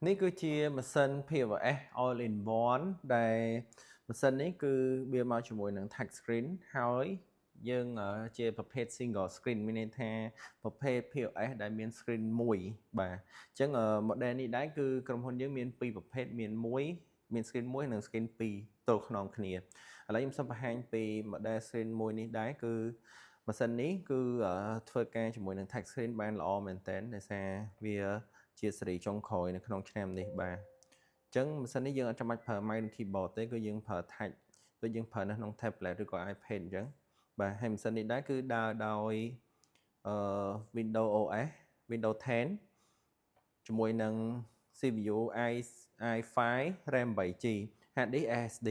នេះគឺជាម៉ាស៊ីន POS All in One ដែលម៉ាស៊ីននេះគឺវាមកជាមួយនឹង touch screen ហើយយើងជាប្រភេទ single screen មានន័យថាប្រភេទ POS ដែលមាន screen មួយបាទអញ្ចឹង model នេះដែរគឺក្រុមហ៊ុនយើងមានពីរប្រភេទមានមួយមាន screen មួយនិង screen 2ទល់ខ្នងគ្នាឥឡូវខ្ញុំសូមបង្ហាញពី model screen មួយនេះដែរគឺម៉ាស៊ីននេះគឺធ្វើការជាមួយនឹង touch screen បានល្អមែនទែនដោយសារវាជាស៊េរីចុងក្រោយនៅក្នុងឆ្នាំនេះបាទអញ្ចឹងម៉ាស៊ីននេះយើងអត់ចាំបាច់ប្រើ mouse និង keyboard ទេគឺយើងប្រើ touch ដូចយើងប្រើនៅក្នុង tablet ឬក៏ iPad អញ្ចឹងបាទហើយម៉ាស៊ីននេះដែរគឺដើរដោយអឺ Windows OS Windows 10ជាមួយនឹង CPU i5 RAM 8GB hard disk SSD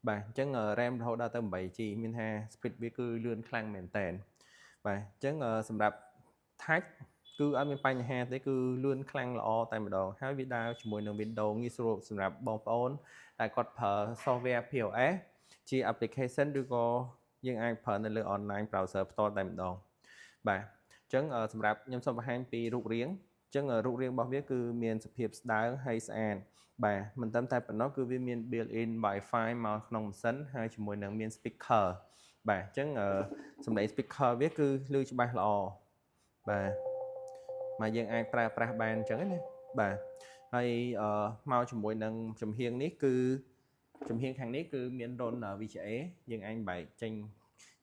បាទអញ្ចឹង RAM រហូតដល់ទៅ 8GB មានថា speed វាគឺលឿនខ្លាំងមែនតើបាទអញ្ចឹងសម្រាប់ touch គឺអត់មានបញ្ហាទេគឺលឿនខ្លាំងល្អតែម្ដងហើយវាដើរជាមួយនឹង Windows ងាយស្រួលសម្រាប់បងប្អូនដែលគាត់ប្រើ software POS ជា application ឬក៏យើងអាចប្រើនៅលើ online browser ផ្ទាល់តែម្ដងបាទអញ្ចឹងសម្រាប់ខ្ញុំសូមបង្ហាញពីរូបរាងអញ្ចឹងរូបរាងរបស់វាគឺមានសភាពស្ដើងហើយស្អាតបាទមិនត្រឹមតែប៉ុណ្ណោះគឺវាមាន built-in Wi-Fi មកក្នុងម៉ាស៊ីនហើយជាមួយនឹងមាន speaker បាទអញ្ចឹងសំឡេង speaker វាគឺឮច្បាស់ល្អបាទមកយើងអាចប្រើប្រាស់បានអញ្ចឹងណាបាទហើយមកជាមួយនឹងចំហៀងនេះគឺចំហៀងខាងនេះគឺមានរន្ធ VGA យើងអាចបែកចេញ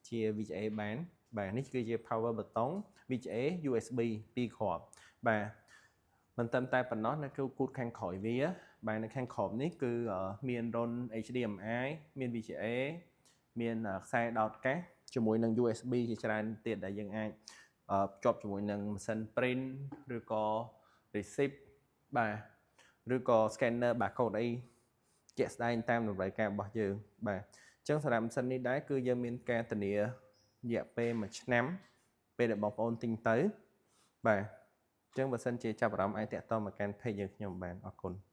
ជា VGA បានបាទនេះគឺជា power button VGA USB 2គ្រាប់បាទមិនត្រឹមតែប៉ុណ្ណោះនៅគឺគូតខាងក្រោយវាបាទនៅខាងក្រោមនេះគឺមានរន្ធ HDMI មាន VGA មានខ្សែដោតកាសជាមួយនឹង USB ជាច្រើនទៀតដែលយើងអាចភ្ជាប់ជាមួយនឹងម៉ាស៊ីន print ឬក៏ receipt បាទឬក៏ scanner barcode អីជាក់ស្ដែងតាមតម្រូវការរបស់យើងបាទអញ្ចឹងសម្រាប់ម៉ាស៊ីននេះដែរគឺយើងមានការធានារយៈពេល1ឆ្នាំពេលដែលបងប្អូនទិញទៅបាទអញ្ចឹងបើសិនជាចាប់អារម្មណ៍អាចតាក់ទងមកកាន់ page យើងខ្ញុំបានអរគុណ។